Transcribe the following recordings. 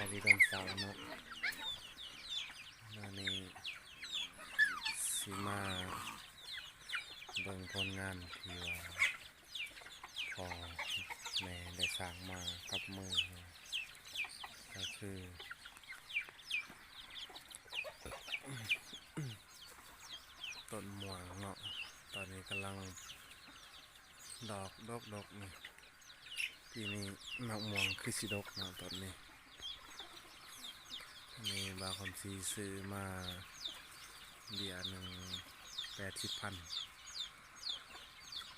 ສະບາຍດີຕອນເຊົ້າເນາະ, ມື້ນີ້ຊິມາເບິ່ງຜົນງານທີ່ວ່າພໍ່ແມ່ໄດ້ສ້າງມາກັບມືເນາະ, ກໍຄື ຕົ້ນມ່ວງເນາະ, ຕອນນີ້ກຳລັງດອກດົກໆນີ້. ປີນີ້ໝາກມ່ວງຄືຊິດົກເນາະຕອນນີ້. ອັນນີ້ບ່າວຄຳສີຊື້ມາເບ້ຍໜຶ່ງແປດສິບພັນ.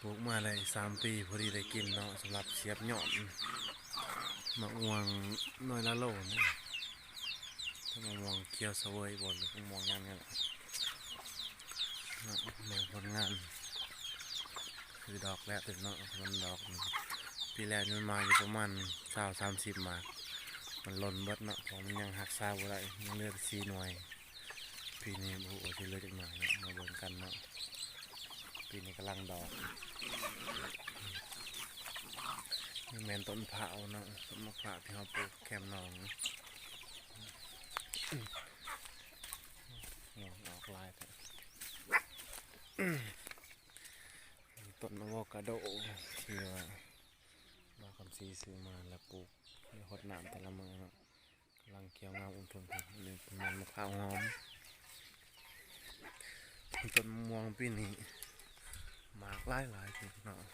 ປູກມາໄດ້ສາມປີ ພໍດີໄດ້ກິນເນາະ, ສຳລັບສຽບຍອດໝາກມ່ວງໜ່ວຍລະໂລນະ, ໝາກມ່ວງຂຽວສະເຫວີຍບໍ່ ຫຼືໝາກມ່ວງຫຍັງນີ້ແຫຼະເນາະ. ເບິ່ງຜົນງານ ຄືດອກແລ້ວເນາະ, ມັນດອກ ປີແລ້ວນີ້ມັນມາຢູ່ປະມານຊາວສາມສິບໝາກ, ມັນຫຼົ່ນເບິດເນາະ ເພາະມັນຍັງຮັກສາບໍ່ໄດ້, ຍັງເຫຼືອແຕ່ສີ່ໜ່ວຍ. ປີນີ້ບໍ່ຮູ້ວ່າຊິເຫຼືອຈັກໜ່ວຍເນາະ, ມາເບິ່ງກັນເນາະ. ປີນີ້ກຳລັງດອກ. ນີ້ແມ່ນຕົ້ນພ້າວເນາະ, ຕົ້ນໝາກພ້າວທີ່ເຮົາປູກແຄມໜອງ. ອອກຫຼາຍແທ້. ຕົ້ນອາໂວກາໂດທີ່ວ່າບ່າວຄຳສີຊື້ມາແລ້ວປູກ ໄດ້ຫົດນ້ຳແຕ່ລະມື້ເນາະ. ກຳລັງຂຽວງາມອຸ່ມທຸ່ມ. ນີ້ເປັນໝາກພ້າວຫອມ. ຕົ້ນມ່ວງປີນີ້ໝາກຫຼາຍໆເນາະ,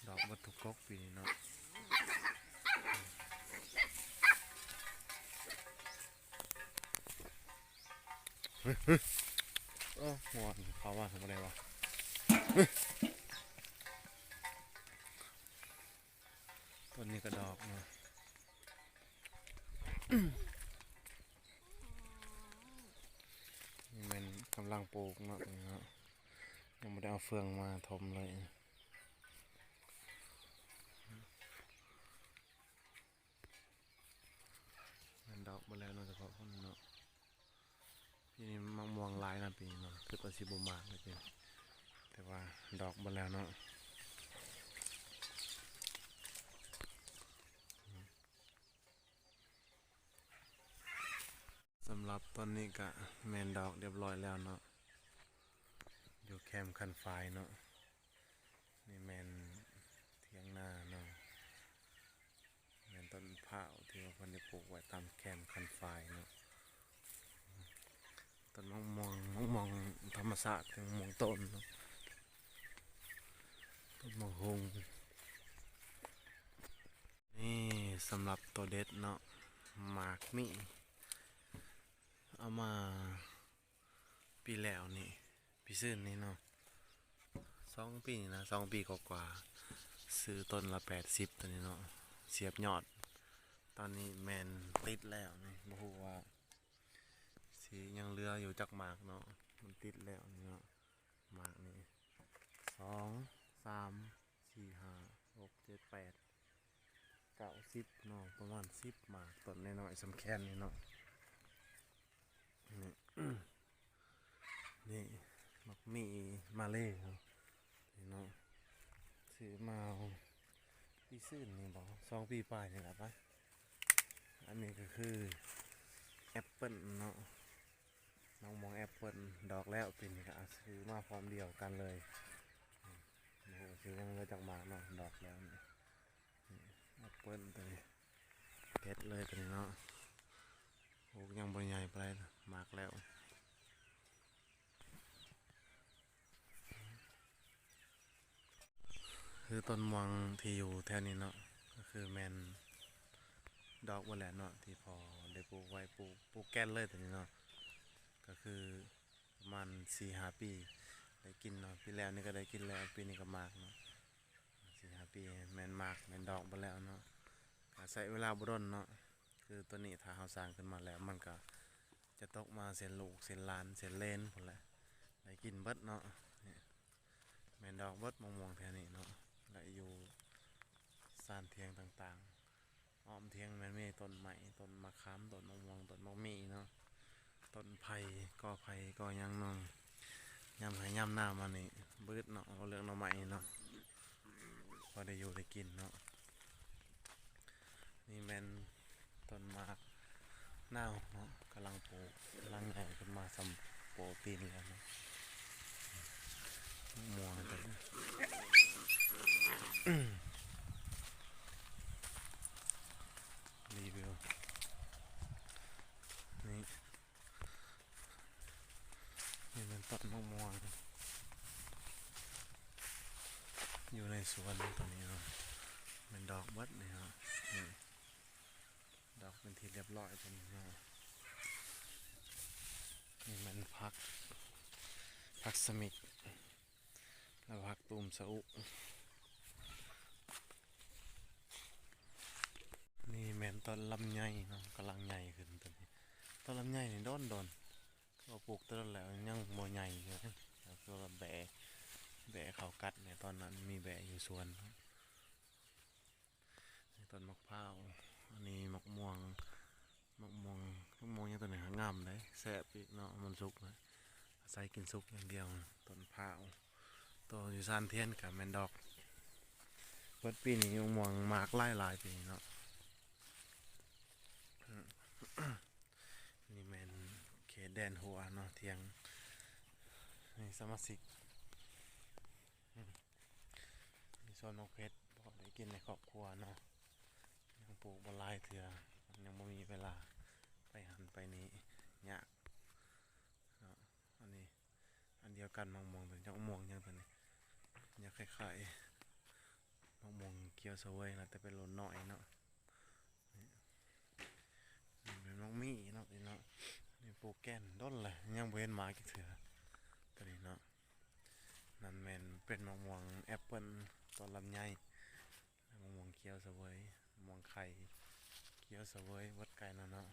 ດອກເບິດທຸກກົກປີນີ້ເນາະ. ໂອ້ ມ່ວງເຂົ້າມາບໍ່ໄດ້ວະ. ຕົ້ນນີ້ກະດອກເນາະ. ນີ້ແມ່ນກຳລັງປູກເນາະ ຕົວນີ້ເນາະ, ຍັງບໍ່ໄດ້ເອົາເຟືອງມາຖົມເລີຍ. ແມ່ນດອກເບິດແລ້ວເນາະ ສະເພາະພວກນີ້ເນາະ. ປີນີ້ໝາກມ່ວງຫຼາຍນະປີນີ້ເນາະ, ຄິດວ່າຊິບໍ່ໝາກເລີຍປີນີ້ ແຕ່ວ່າດອກເບິດແລ້ວເນາະ. ສຳລັບຕອນນີ້ກະແມ່ນດອກຮຽບຮ້ອຍແລ້ວເນາະ, ຢູ່ແຄມຄັນຝາຍເນາະ. ນີ້ແມ່ນຖຽງນາເນາະ. ແມ່ນຕົ້ນພ້າວທີ່ວ່າເພິ່ນໄດ້ປູກໄວ້ຕາມແຄມຄັນຝາຍເນາະ. ຕົ້ນໝາກມ່ວງ ໝາກມ່ວງທຳມະຊາດ ໝາກມ່ວງຕົ້ນເນາະ, ຕົ້ນໝາກຫຸ່ງ. ນີ້ສຳລັບໂຕເດັດເນາະ, ໝາກມີ ເອົາມາ ປີແລ້ວນີ້ ປີຊືນນີ້ເນາະ, ສອງປີນີ້ນະ ສອງປີກວ່າໆ ຊື້ຕົ້ນລະແປດສິບ ໂຕນີ້ເນາະ, ສຽບຍອດ. ຕອນນີ້ແມ່ນຕິດແລ້ວນີ້ ບໍ່ຮູ້ວ່າຊິຍັງເຫຼືອຢູ່ຈັກໝາກເນາະ, ມັນຕິດແລ້ວນີ້ເນາະ. ໝາກນີ້ ສອງ ສາມ ສີ່ ຫ້າ ຫົກ ເຈັດ ແປດ ເກົ້າ ສິບເນາະ, ປະມານສິບໝາກ, ຕົ້ນນ້ອຍໆ ສ່ຳແຂນນີ້ເນາະ. ນີ້ ນີ້ໝາກມີມາເລເນາະ, ນີ້ເນາະ ຊື້ມາປີຊືນນີ້ບໍ ສອງປີປາຍນີ້ລະປະ. ອັນນີ້ກະຄືແອັບເປິ້ນເນາະ, ນ້ອງມອງແອັບເປິ້ນດອກແລ້ວ, ປີນີ້ກະເອົາຊື້ມາພ້ອມດຽວກັນເລີຍ. ໂອ້ໂຫ ຊື້ຍັງເຫຼືອຈັກໝາກເນາະ, ດອກແລ້ວນີ້. ແອັບເປິ້ນໂຕນີ້ເດັດເລີຍໂຕນີ້ເນາະ, ລູກຍັງບໍ່ໃຫຍ່ປານໃດ ໝາກແລ້ວ. ຄືຕົ້ນມ່ວງທີ່ຢູ່ແຖວນີ້ເນາະ ກໍຄືແມ່ນດອກເບິດແລ້ວເນາະ, ທີ່ພໍ່ໄດ້ປູກໄວ້ ປູກ ປູກແກ່ນເລີຍໂຕນີ້ເນາະ, ກໍຄື ປະມານສີ່ຫ້າປີໄດ້ກິນເນາະ, ປີແລ້ວນີ້ກໍໄດ້ກິນແລ້ວ ປີນີ້ກໍໝາກເນາະ, ສີ່ຫ້າປີແມ່ນໝາກແມ່ນດອກເບິດແລ້ວເນາະ. ອາໄສເວລາບໍ່ດົນເນາະ, ຄືໂຕນີ້ຖ້າເຮົາສ້າງຂຶ້ນມາແລ້ວ ມັນກໍຈະຕົກມາເຊັ່ນລູກເຊັ່ນຫຼານເຊັ່ນເລນພຸ້ນແຫຼະ, ໄດ້ກິນເບິດເນາະ. ນີ້ແມ່ນດອກເບິດ ໝາກມ່ວງແຖວນີ້ເນາະ ແລະຢູ່ຊານຖຽງຕ່າງໆ. ອ້ອມຖຽງແມ່ນມີຕົ້ນໄມ້ ຕົ້ນໝາກຂາມ ຕົ້ນໝາກມ່ວງ ຕົ້ນໝາກມີເນາະ, ຕົ້ນໄຜ່ ກໍໄຜ່ກໍຫຍັງເນາະ. ຍາມໄຮ່ຍາມນາມານີ້ບຶດເນາະ, ເວົ້າເລື່ອງໜໍ່ໄມ້ເນາະ ພໍໄດ້ຢູ່ໄດ້ກິນເນາະ. ນີ້ແມ່ນຕົ້ນໝາກ ນາວເນາະ ກຳລັງໂປ ກຳລັງໃຫຍ່ຂຶ້ນມາສ່ຳໂປຕີນແລ້ວເນາະ ມ່ວງເດ້ ຣີວິວ ນີ້ ນີ້ແມ່ນຕົ້ນໝາກມ່ວງ ຢູ່ໃນສວນຕອນນີ້ເນາະ ແມ່ນດອກເບິດນີ້ເນາະ ນີ້ ດອກເປັນທີ່ຮຽບຮ້ອຍຕອນນີ້ເນາະ ນີ້ແມ່ນຜັກ ຜັກສະມິກ ແລ້ວຜັກຕູມສະອຸ ນີ້ແມ່ນຕົ້ນລຳໄຍເນາະ ກຳລັງໃຫຍ່ຂຶ້ນຕອນນີ້ ຕົ້ນລຳໄຍນີ້ດົນໆ ເຂົາປູກແຕ່ດົນແລ້ວຍັງບໍ່ໃຫຍ່ຢູ່ ຄືວ່າແບ້ ແບ້ເຂົາກັດແດ່ ຕອນນັ້ນມີແບ້ຢູ່ສວນ ນີ້ຕົ້ນໝາກພ້າວ ອັນນີ້ໝາກມ່ວງ ໝາກມ່ວງ ໝາກມ່ວງຫຍັງຕົວນີ້ຫາງາມເດ້ ແຊບອີກເນາະ ມັນສຸກນະ ອາໄສກິນສຸກຢ່າງດຽວ ຕົ້ນພ້າວ ໂຕຢູ່ຊານທຽນກະແມ່ນດອກ ເບິດປີນີ້ໝາກມ່ວງໝາກຫຼາຍໆປີນີ້ເນາະ ນີ້ແມ່ນເຂດແດນຫົວເນາະ ທຽງ ນີ້ສະມາຊິກ ມີສວນໝາກເຜັດພໍໄດ້ກິນໃນຄອບຄົວເນາະ ຍັງປູກບໍ່ຫຼາຍເທື່ອ ຍັງບໍ່ມີເວລາໄປຫັ້ນໄປນີ້ ຍາກເນາະ ອັນນີ້ ອັນດຽວກັນໝາກມ່ວງຕົວນີ້ ຈັກໝາກມ່ວງຫຍັງຕົວນີ້ ຍັງຄ້າຍໆ ໝາກມ່ວງຂຽວສະເຫວີຍ ແຕ່ເປັນໂລນນ້ອຍເນາະ ນີ້ ນີ້ແມ່ນໝາກມີ້ເນາະ ນີ້ເນາະ ນີ້ປູກແກ່ນດົນແລ້ວ ຍັງບໍ່ເຫັນໝາກຈັກເທື່ອ ຕົວນີ້ເນາະ ນັ້ນແມ່ນເປັນໝາກມ່ວງແອັບເປິ້ນ ຕົ້ນລຳໄຍ ໝາກມ່ວງຂຽວສະເຫວີຍ ໝາກມ່ວງໄຂ່ຂຽວສະເຫວີຍ ເບິດໄກ່ແລ້ວເນາະ